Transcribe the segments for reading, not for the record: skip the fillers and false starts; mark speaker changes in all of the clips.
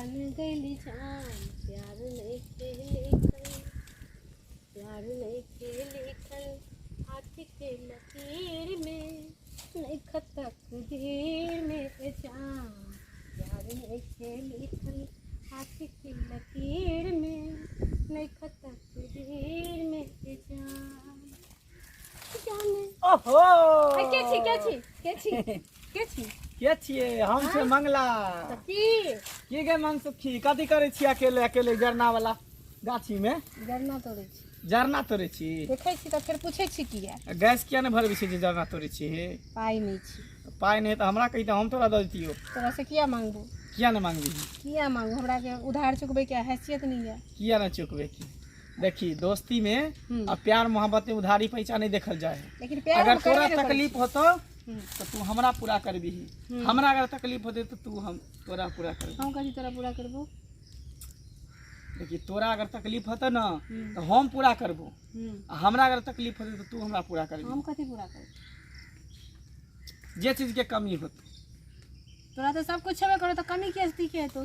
Speaker 1: बन गइली जान, प्यार नइखे लिखल, प्यार नइखे लिखल हाथ के लकीर में, नइखे तकदीर में ए जान, प्यार नइखे लिखल हाथ के लकीर में, नइखे तकदीर में ए जान। जान
Speaker 2: ओहो
Speaker 1: के छी, के छी, के छी, के छी?
Speaker 2: के छियै? हम छियै मंगला।
Speaker 1: तऽ की?
Speaker 2: की गे मनसुखी, कथी करै छी अकेले अकेले जरना वाला गाछी में?
Speaker 1: जरना तोड़ै छी।
Speaker 2: जरना तोड़ै छी?
Speaker 1: देखै छी तऽ फेर पूछै छी किया?
Speaker 2: गैस किया नहि भरबै छी जे जरना तोड़ै छी?
Speaker 1: पाइ नहि छी।
Speaker 2: पाइ नहि तऽ हमरा कही तऽ हम तोरा दऽ दितियौ।
Speaker 1: तोरा से किया मांगबू?
Speaker 2: किया नहि मांगबी?
Speaker 1: किया मांगू? हमरा के उधार चुकबै के हैसियत नहीं है।
Speaker 2: किया नहि चुकबै? की देखी, दोस्ती में आ प्यार मोहब्बत में उधारी पैसा नहीं देखल जाए है।
Speaker 1: लेकिन प्यार
Speaker 2: अगर
Speaker 1: हम करबे
Speaker 2: तोरा
Speaker 1: नहि करै
Speaker 2: तकलीफ
Speaker 1: छी।
Speaker 2: होतो तो तू हमरा पूरा करबी, हमरा अगर तकलीफ होते तो तू हम तोरा पूरा करबी।
Speaker 1: हम कथी तोरा पूरा करबो?
Speaker 2: देखी, तोरा अगर तकलीफ होतो ना तो हम पूरा करबो, आ हमरा अगर तकलीफ होते तो तू हमरा पूरा करबी।
Speaker 1: हम कथी पूरा करबो?
Speaker 2: जे चीज के कमी होतो।
Speaker 1: तोरा तो सब कुछ छेबे करो, तो कमी के की के हेतौ?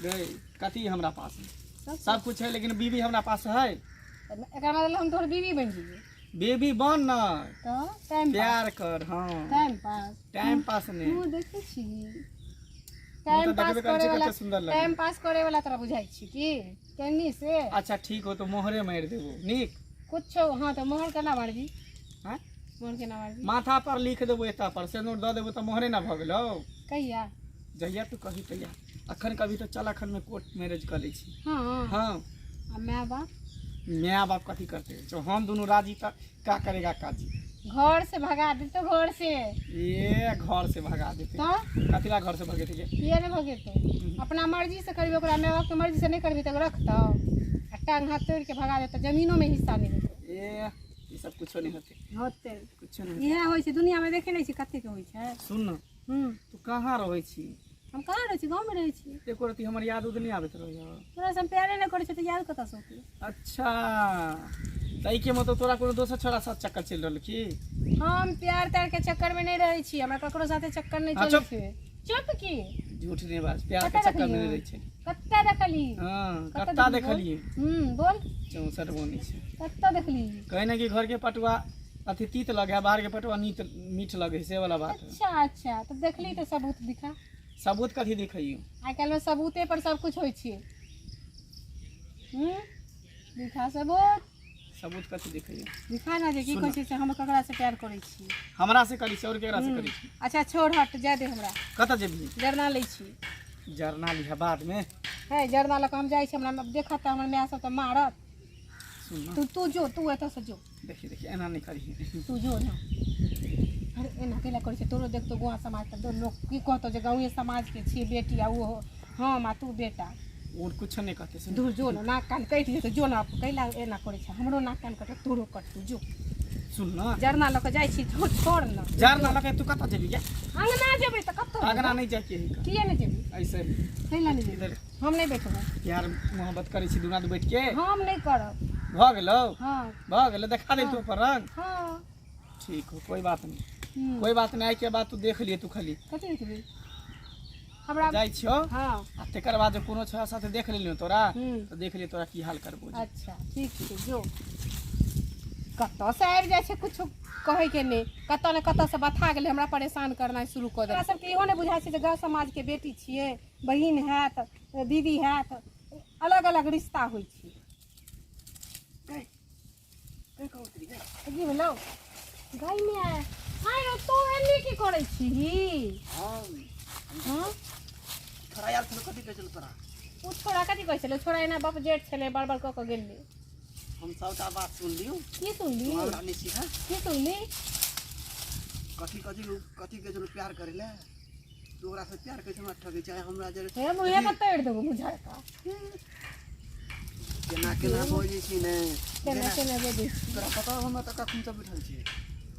Speaker 2: गई कथी हमरा पास है?
Speaker 1: सब
Speaker 2: सब कुछ है, लेकिन बीबी हमरा पास है।
Speaker 1: एकर मतलब हम तोहर बीवी बनि जइयै?
Speaker 2: बीबी बन ना।
Speaker 1: तऽ टाइम पास।
Speaker 2: प्यार कर, हाँ।
Speaker 1: Time pass.
Speaker 2: टाइम पास नहीं।
Speaker 1: मुँह देखै छी?
Speaker 2: मुँह
Speaker 1: टाइम
Speaker 2: तऽ
Speaker 1: पास
Speaker 2: देखबे करै
Speaker 1: करे
Speaker 2: छी,
Speaker 1: वाला
Speaker 2: कते सुन्दर लगे।
Speaker 1: टाइम पास करे वाला तोरा बुझाइ छी की केनी से?
Speaker 2: अच्छा ठीक हो तो मोहरे मारि देबो नीक।
Speaker 1: कुछो। हाँ तऽ मोहर केना मारबी?
Speaker 2: हाँ?
Speaker 1: मोहर केना मारबी?
Speaker 2: माथा पर लिख देबो, एता पर सिन्दूर दऽ देबो तऽ मोहरे ना भऽ गेलौ।
Speaker 1: कहिया?
Speaker 2: जहिया तू कही तहिया। अखन कभी तऽ चल, अखन में कोर्ट मैरिज कऽ लै छी।
Speaker 1: हाँ।
Speaker 2: हाँ।
Speaker 1: आ my बाप?
Speaker 2: My बाप कथी करते? जो हम दुनू राजी तऽ का करेगा काजी?
Speaker 1: घर से भगा देतो घर से।
Speaker 2: ये घर से भगा देते?
Speaker 1: तऽ
Speaker 2: कथी ला घर से भगेते के?
Speaker 1: किया नहि भगेतौ? अपना मर्जी से करबी, ओकरा my बाप के मर्जी से नहि करबी तऽ रखतौ आ टांग हाथ तोड़ि के भगा देतौ, जमीनो में हिस्सा नहि देतौ।
Speaker 2: ए ई सब कुछो नहीं होते।
Speaker 1: होते।
Speaker 2: कुछो नहीं होते।
Speaker 1: इएह होइ छै दुनिया में, देखे नहि छी कतेक होइ छै।
Speaker 2: सुन न। तू कहाँ रहै छी?
Speaker 1: हम कहाँ रहै छी? गाँवमे रहै छी।
Speaker 2: एको रत्ती हमर याद उद नहि आबैत रहैया?
Speaker 1: तोरा से हम प्यारे नहि करै छी तऽ याद कतऽसँ औतै?
Speaker 2: अच्छा, तऽ के मतलब तोरा कोनो दोसर छोरा साथ चक्कर चलि रहल की?
Speaker 1: हम प्यार त्यार के चक्कर में नहीं रहै छी, हमरा ककरो साथे चक्कर नहीं
Speaker 2: हाँ,
Speaker 1: चलै
Speaker 2: चुप।
Speaker 1: छै। चुप की?
Speaker 2: झूठ नहि बाज, प्यार के
Speaker 1: कतऽ
Speaker 2: चक्कर में नहि
Speaker 1: देखलियै?
Speaker 2: रहै छै।
Speaker 1: कतऽ देखली?
Speaker 2: हाँ।
Speaker 1: कतऽ
Speaker 2: कत्ता
Speaker 1: देखली?
Speaker 2: देखलियै?
Speaker 1: बोल।
Speaker 2: 64 बनै छै।
Speaker 1: कतऽ देखली?
Speaker 2: कहीं ना कि घर के पटुआ अथी तीत लगे है, बाहर के पटुआ नीत मीठ लगे है, से वाला बात है।
Speaker 1: अच्छा अच्छा, तऽ देखली तऽ सबूत दिखा।
Speaker 2: सबूत कथी दिखैयो?
Speaker 1: आइ काल्हिमे सबूते पर सब कुछ होइ छै। दिखा सबूत।
Speaker 2: सबूत कथी दिखैयो?
Speaker 1: दिखा ना जे की
Speaker 2: सुन।
Speaker 1: कहै छै से हम ककरा से प्यार करै छी।
Speaker 2: हमरा से करी छी और केकरा से करी छी?
Speaker 1: अच्छा छोड़, हट, जाय दे हमरा।
Speaker 2: कतऽ जेबही?
Speaker 1: जरना लै छी।
Speaker 2: जरना लिह बाद में।
Speaker 1: है जरना लऽ कऽ हम जाइ छी, हमरा देखत तऽ हमर माय सब तऽ मारत।
Speaker 2: सुन ना।
Speaker 1: तू तू जो, तू एतऽ से जो।
Speaker 2: देखी देखी, एना नहीं करी।
Speaker 1: तू जो ना। अरे एना कैला करै छै? तोरो देखतो गाँव समाज तऽ लोक की कहतो जे गाँवे समाजके छियै बेटी आ ओहो हम आ तू बेटा।
Speaker 2: और कुछ नहीं कहते, सुन।
Speaker 1: दूर जो ना, नाक कान कटि जेतौ। जो ना, कैला एना करै छै? हमरो नाक कान कटत, तोरो कटतौ, जो।
Speaker 2: सुन ना।
Speaker 1: जरना लऽ कऽ जाइ छी, छोड़ छोड़ ना।
Speaker 2: जरना लगे तू कतऽ जेबही गे?
Speaker 1: अंगना जेबै तऽ कतऽ?
Speaker 2: अगना नहीं जाके है।
Speaker 1: किया नहि जेबै?
Speaker 2: ऐसे ही।
Speaker 1: कैला नहि जेबै?
Speaker 2: इधर।
Speaker 1: हम नहि बैठबै।
Speaker 2: प्यार मोहब्बत करै छी दुनू आदमी बैठ के।
Speaker 1: हम नहि करब।
Speaker 2: भऽ गेलौ?
Speaker 1: हाँ।
Speaker 2: भऽ गेलै, देखा दे तू पर रंग।
Speaker 1: हाँ।
Speaker 2: ठीक हो, कोई बात नहीं। कोई बात नहीं, आइ के बाद तू देख लिए, तू खाली।
Speaker 1: कथी देखबै हमरा?
Speaker 2: जाइ छियौ।
Speaker 1: हाँ।
Speaker 2: आ तेकर बाद जे कोनो छोरा साथे देख लेलियौ तोरा
Speaker 1: तऽ
Speaker 2: देख लियौ तोरा की हाल करबो जे।
Speaker 1: अच्छा ठीक छै, जो। कतऽसँ आबि जाइ छै किछु कहैके नहि, कतऽ ने कतऽसँ बथा गेलै, हमरा परेशान करनाइ शुरू कऽ देलक। हमरा सबके इहो नहि बुझाइ छै जे गाँव समाजके बेटी छियै, बहिन हैत, दीदी हैत, अलग अलग रिश्ता होइ छै। की भेलौ गाय में? आय रो, तू एन्नी की करै छीही? हाँ?
Speaker 3: छोरा आयल छलो, कथी कहै छलो तोरा?
Speaker 1: ओ छोरा कथी कहै छलै? छोरा एना बाप जेठ छलै, बड़ बड़ कऽ कऽ गेलै।
Speaker 3: हम सबटा बात सुनलियौ।
Speaker 1: की सुनली?
Speaker 3: तू हमरा नहि सीखा।
Speaker 1: की सुनली?
Speaker 3: कथी कथी कथी कहै छलो प्यार करै लए? तू ओकरा से प्यार करै छै, हमरा ठगै छै हमरा जे।
Speaker 1: हे मुँहे पर तोड़ि देबो मुझरका।
Speaker 3: केना केना बजै छी ने?
Speaker 1: केना केना बजै छी?
Speaker 3: तोरा पता हौ, हमरा तऽ कखन से बैठल छी।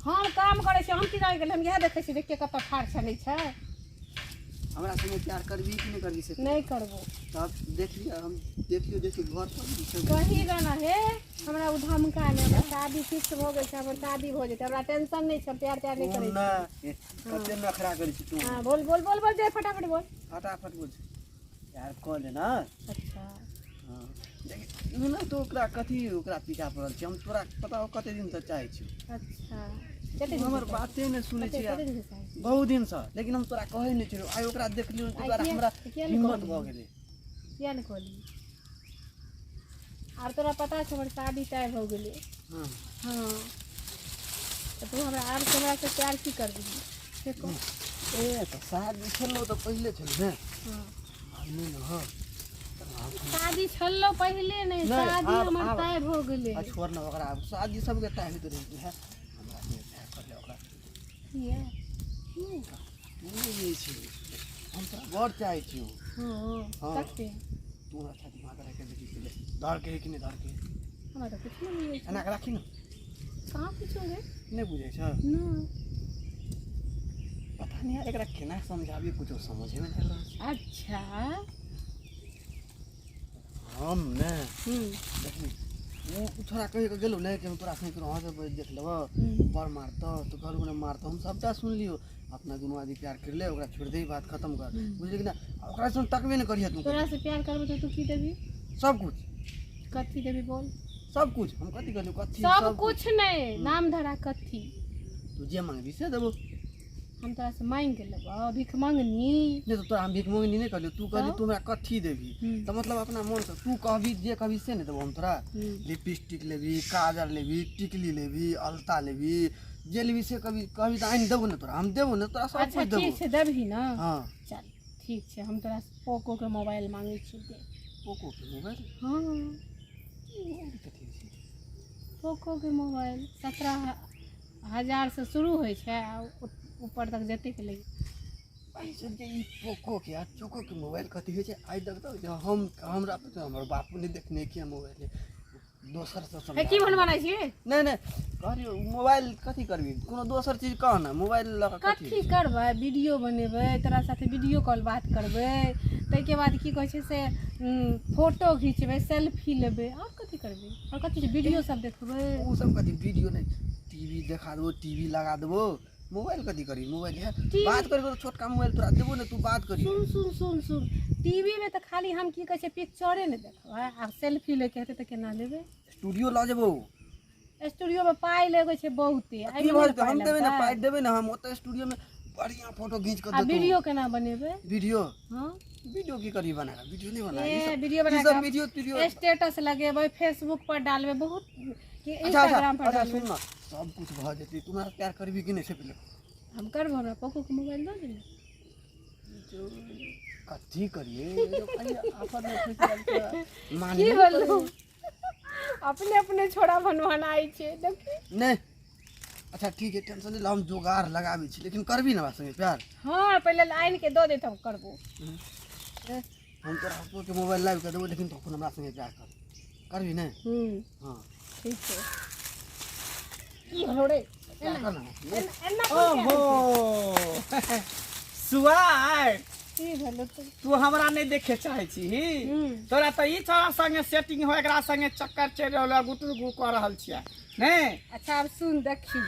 Speaker 1: हम काम करै छी, हम की जानि गेलै? हम इएह देखै छी जे के कतऽ ठाढ़ छै, नहि छै।
Speaker 3: हमरा संगे प्यार करबी कि नहि करबी से?
Speaker 1: नहि करबो।
Speaker 3: तब देख लिअ, हम देख लियौ, देखियौ घर पर जे छै।
Speaker 1: कही गाना हे, हमरा ओ धमका नहि। हमरा शादी फिक्स भऽ गेल छै, हमर शादी भऽ जेतै, हमरा टेंशन नहि छै, हम प्यार त्यार नहि
Speaker 3: तू
Speaker 1: करै
Speaker 3: ने
Speaker 1: छी।
Speaker 3: कते नखरा करै छी तू।
Speaker 1: हँ, बोल बोल बोल बोल, जे फटाफट बोल।
Speaker 3: फटाफट बोल। प्यार कऽ ले ना।
Speaker 1: अच्छा।
Speaker 3: हँ, लेकिन नहि तो ओकरा कथी ओकरा पीछा पड़ल छी हम। तोरा पता हो कते दिनसँ चाहै छी।
Speaker 1: अच्छा, कते
Speaker 3: तू हमर
Speaker 1: दिन?
Speaker 3: बाते नहि सुनै
Speaker 1: कते
Speaker 3: छी।
Speaker 1: कते दिन से चाहै छी?
Speaker 3: बहुत दिनसँ, लेकिन हम तोरा कहै नहि छलियौ। आइ ओकरा देखलियौ ताहि दुआरे
Speaker 1: किया-
Speaker 3: हमरा
Speaker 1: किया नहि
Speaker 3: हिम्मत
Speaker 1: कहलियै?
Speaker 3: भऽ गेलै।
Speaker 1: किया नहि कहली? आर तोरा पता छौ, हमर शादी तय भऽ गेलै।
Speaker 3: हँ।
Speaker 1: हँ, तऽ तू हमरा आर हमरा से प्यार की करबिही से कह।
Speaker 3: ए, तऽ शादी छलौ तऽ पहिले छलै ने।
Speaker 1: हँ।
Speaker 3: आब नहि ने। हँ।
Speaker 1: शादी छलौ पहिले नहि।
Speaker 3: नहि,
Speaker 1: शादी
Speaker 3: आब-
Speaker 1: हमर
Speaker 3: आब-
Speaker 1: तय भऽ गेलै।
Speaker 3: आ छोड़ ने ओकरा, आब शादी सबके तय होइत रहै छै। हमरा नहि प्यार कर ले ओकरा।
Speaker 1: किया?
Speaker 3: तू नहि बुझै छी, हम तोरा बड़ चाहै छियौ।
Speaker 1: हँ?
Speaker 3: हँ।
Speaker 1: कते?
Speaker 3: तू हमरा छाती मार के देखी पहिले, धर के है कि नहि धर के।
Speaker 1: हमरा तऽ कुछ नहि बुझै छै।
Speaker 3: एना के राखी ने।
Speaker 1: कहाँ कुछो गे?
Speaker 3: नहि बुझै छ?
Speaker 1: नहि।
Speaker 3: पता नहीं यार, एकरा केना समझाबी, कुछो समझे में नहीं आबि रहल छै।
Speaker 1: अच्छा।
Speaker 3: हम ने देखी, ओ छोड़ा कहि के गेलौ ने कि हम तोरा संगे करो से देख लेबऽ। बड़ मारतौ तऽ कहलहुँ ने मारतौ। हम सबटा सुनलियौ। अपना दुनू आदमी प्यार कर ले, ओकरा छोड़ि दे, बात खत्म कर। बुझली कि ना? आ ओकरा संग तकबे नहि करिहे तू।
Speaker 1: तोरा से प्यार करबो तऽ तू की देबी?
Speaker 3: सब कुछ।
Speaker 1: कथी देबी, बोल।
Speaker 3: सब कुछ। हम कथी कहलियौ? कथी?
Speaker 1: सब कुछ नहि, नाम धरा कथी?
Speaker 3: तू जे मांगबी से देबो।
Speaker 1: हम तोरा से मांगि के लेबऽ, भीख मंगनी?
Speaker 3: नहि तऽ तोरा हम भीख मंगनी नहि कहलियौ। तू कहली
Speaker 1: तऽ?
Speaker 3: तू हमरा कथी देबी। तऽ मतलब अपना मोनसँ तू कहबी, जे कहबी से नहि देबो हम तोरा। लिपस्टिक लेबी, काजर लेबी, टिकली लेबी, अलता लेबी, जे लेबी से कभी कहबी तऽ आनि देबो ने तोरा। हम देबो ने तोरा सब।
Speaker 1: अच्छा।
Speaker 3: कुछ देबो।
Speaker 1: ठीक छै, देबही ने?
Speaker 3: हँ।
Speaker 1: चल, ठीक छै, हम तोरा से पोको के मोबाइल मांगै छी, दे।
Speaker 3: पोको के मोबाइल?
Speaker 1: हँ।
Speaker 3: कथी होइ छै?
Speaker 1: पोको के मोबाइल 17,000 से शुरू होइ छै आ ऊपर तक जतेक लगे।
Speaker 3: भाई सब के ई पोको के आ चोको के मोबाइल कथी होइ छै? आइ तक तऽ जे हम हमरा तऽ हमर बापू नहि देखने किया मोबाइल दोसर से
Speaker 1: हे,
Speaker 3: समझा।
Speaker 1: की भनभनाइ छियै?
Speaker 3: नहि नहि, कहलियौ मोबाइल कथी करबी? कोनो दोसर चीज कह ने, मोबाइल लऽ कऽ कथी?
Speaker 1: कथी करबै? वीडियो बनेबै, तोरा साथे वीडियो कॉल बात करबै, ताहिके बाद की कहै छै से फोटो घिचबै, सेल्फी लेबै, आओर कथी करबै? आओर कथी छै? वीडियो सब देखबै।
Speaker 3: ओ सब कथी? वीडियो नहि, टीवी देखा देबो, टीवी लगा देबो। मोबाइल कथी करी? मोबाइल है
Speaker 1: TV
Speaker 3: बात करे के, छोटका मोबाइल तोरा देबो ने, तू बात करी।
Speaker 1: सुन सुन सुन सुन, टीवी मे तऽ खाली हम की कहै छै पिक्चरे ने देखबै, आ सेल्फी लैके हेतै तऽ केना लेबै?
Speaker 3: स्टूडियो लऽ जेबो।
Speaker 1: स्टूडियो मे पाइ लगै छै बहुते।
Speaker 3: की
Speaker 1: एहिमे
Speaker 3: भऽ
Speaker 1: नहि
Speaker 3: जेतै?
Speaker 1: पाइ
Speaker 3: हम देबै ने।
Speaker 1: लगतै?
Speaker 3: पाइ देबै ने हम। ओतऽ स्टूडियो में बढ़िया फोटो घींच कऽ
Speaker 1: आ
Speaker 3: देतौ।
Speaker 1: वीडियो केना बनेबै?
Speaker 3: वीडियो?
Speaker 1: हँ।
Speaker 3: वीडियो की करी बना कऽ? वीडियो नहीं बना।
Speaker 1: ए, वीडियो बना
Speaker 3: ई सब
Speaker 1: कऽ
Speaker 3: वीडियो वीडियो
Speaker 1: स्टेटस लगेबै, फेसबुक पर डालबै, बहुत कि
Speaker 3: अच्छा अच्छा।
Speaker 1: इंस्टाग्राम पर
Speaker 3: अच्छा।
Speaker 1: डालबै।
Speaker 3: सुन ना, सब कुछ भऽ जेतै। तू हमरा प्यार करबी कि नहि से पहिले।
Speaker 1: हम करबो, हमरा पोको के मोबाइल दऽ देने।
Speaker 3: कथी करिए? आफत में फंसि गेल छै। मानबे
Speaker 1: की
Speaker 3: नहि
Speaker 1: बोलू, अपने अपने छोड़ा भनभनाइ छै, देखी।
Speaker 3: नहि, अच्छा ठीक है, टेंशन नहीं, हम जोगाड़ लगाबै छी, लेकिन करबी ने हमरा संगे प्यार?
Speaker 1: हँ, पहिले आनि के दऽ दे तब करबो।
Speaker 3: ए, हम तोरा के मोबाइल लाबि कऽ देबो, लेकिन तखन हमरा संगे प्यार कर। करबी ने?
Speaker 1: हम्म।
Speaker 3: हँ।
Speaker 1: ठीक छै, की होलो रे?
Speaker 3: प्यार कर ना।
Speaker 1: एना कोन
Speaker 2: ओहो, सुआय।
Speaker 1: की भेलो तो?
Speaker 2: तू हमरा नहि देखे चाहै छी? तोरा तऽ ई छोरा संगे सेटिंग हो, एकरा संगे चक्कर चलि रहल है, गुटुर गु कऽ रहल छियै नहि?
Speaker 1: अच्छा, आब सुन, देखी,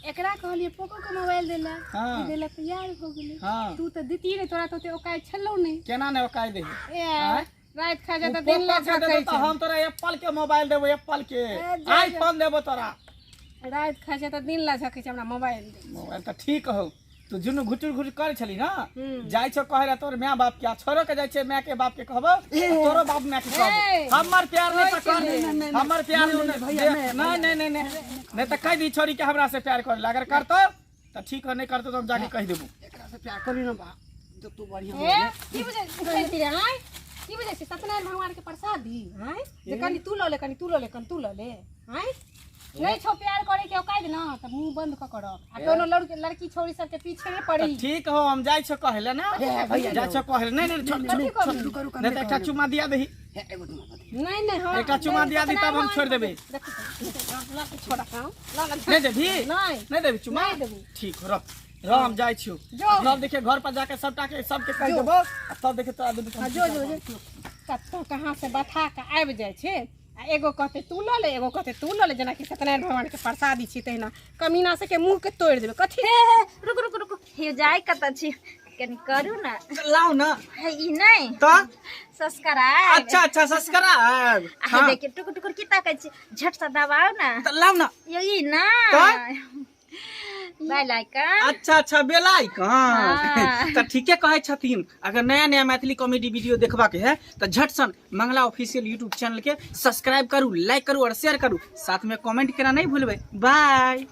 Speaker 1: एकरा कहलियै पोको के मोबाइल देला।
Speaker 2: हाँ।
Speaker 1: ई देला तऽ यार हो गेलै।
Speaker 2: हाँ।
Speaker 1: तू तऽ दिती नहि, तोरा तऽ ओते औकात छलौ नहि।
Speaker 2: केना नहि ओकाय दही?
Speaker 1: ए,
Speaker 2: आँय?
Speaker 1: राति खा जा तऽ दिन ला
Speaker 2: पोको के देबो
Speaker 1: झकै
Speaker 2: तऽ
Speaker 1: छै।
Speaker 2: हम तोरा एप्पल के मोबाइल देबो, एप्पल के।
Speaker 1: ए, जा, जा।
Speaker 2: आईफोन देबो तोरा।
Speaker 1: राति खा छै तऽ दिन ला झकै छै, हमरा मोबाइल दे।
Speaker 2: मोबाइल तऽ ठीक हौ, तू जुनू घुटुर घुटुर करै छली ना।
Speaker 1: हम्म।
Speaker 2: जाइ छौ कहै ला तोर माय बाप के, आ छोरो के जाइ छै माय के बाप के कहबो, आ तोरो बाप माय के
Speaker 1: ए,
Speaker 2: कहबो, हमर प्यार नहीं तऽ कर।
Speaker 3: नहीं,
Speaker 2: हमर प्यार
Speaker 3: नहीं,
Speaker 2: नहीं।
Speaker 3: भैया, नहीं,
Speaker 2: नहीं नहीं नहीं नहीं नहीं, तऽ कहि दी छोरी के हमरा से प्यार करे ला। अगर करतो तऽ ठीक हो, नहीं करतो तऽ हम जाके कहि देबो।
Speaker 3: एकरा से प्यार करी ना बा, जब तू बढ़िया
Speaker 1: ए, की बुझै छी रे, आँय? की बुझै छी, सत्यनारायण भगवान के प्रसादी, आँय? जे कनि तू लऽ ले, कनि तू लऽ ले, कनि तू लऽ ले, आँय? नहि छौ प्यार करे के औकात ना तऽ मुंह बंद कऽ के रख आ कोनो लड़की लड़की छोरी सबके पीछे नहि
Speaker 2: तऽ
Speaker 1: पड़ी।
Speaker 2: ठीक हो, हम जाइ छौ कहै ला ना।
Speaker 3: ए, भैया,
Speaker 2: जाइ छौ कहै ला। नहीं नहीं, छोड़।
Speaker 1: कथी कहबी?
Speaker 3: रुका रुका।
Speaker 2: नहीं तऽ एकटा चुम्मा दिया दही।
Speaker 3: हे, एगो चुम्मा दे।
Speaker 1: नहीं नहीं, हाँ।
Speaker 2: एकटा चुम्मा दिया दी तब हम छोड़ि देबै।
Speaker 1: छोड़ा, हाँ, लऽ ले।
Speaker 2: नहीं देबही?
Speaker 1: नहीं।
Speaker 2: नहीं देबही चुम्मा?
Speaker 1: नहीं देबू।
Speaker 2: ठीक हो, रह रह, हम जाइ छियौ।
Speaker 1: जो।
Speaker 2: तब देखिए घर पर जाके सबटा के सबके कहि
Speaker 1: जो।
Speaker 2: देबो आ तब देखिए तोरा दुनू के
Speaker 1: हाँ, जो जो जो, कतऽ कहाँ से बथा के आबि जाइ छै आ एगो कहते तू लऽ ले, एगो कहते तू लऽ ले, जेनाकि सत्यनारायण भगवान के प्रसादी छी तहिना। कमीना सबके मुँह के तोड़ि देबै। कथी?
Speaker 4: रुक रुक रुक, हे, जाय कतऽ छी? कनी करू ना।
Speaker 2: लाओ ना।
Speaker 4: है ई नहीं।
Speaker 2: तऽ
Speaker 4: सब्सक्राइब।
Speaker 2: अच्छा अच्छा, सब्सक्राइब।
Speaker 4: आ हे देखियौ, टुकुर टुकुर की ताकै छी, झट से दबाउ ना।
Speaker 2: तऽ लाओ ना।
Speaker 4: यो ई ना।
Speaker 2: तऽ?
Speaker 4: बेल आइकन।
Speaker 2: अच्छा अच्छा, बेल आइकन।
Speaker 4: हाँ।
Speaker 2: तऽ ठीके कहै छथिन, अगर नया नया मैथिली कॉमेडी वीडियो देखबाक है तऽ झट सन मंगला ऑफिशियल यूट्यूब चैनल के सब्सक्राइब करू, लाइक करू और शेयर करू, साथ में कमेंट केना नहीं भूलबै। बाय।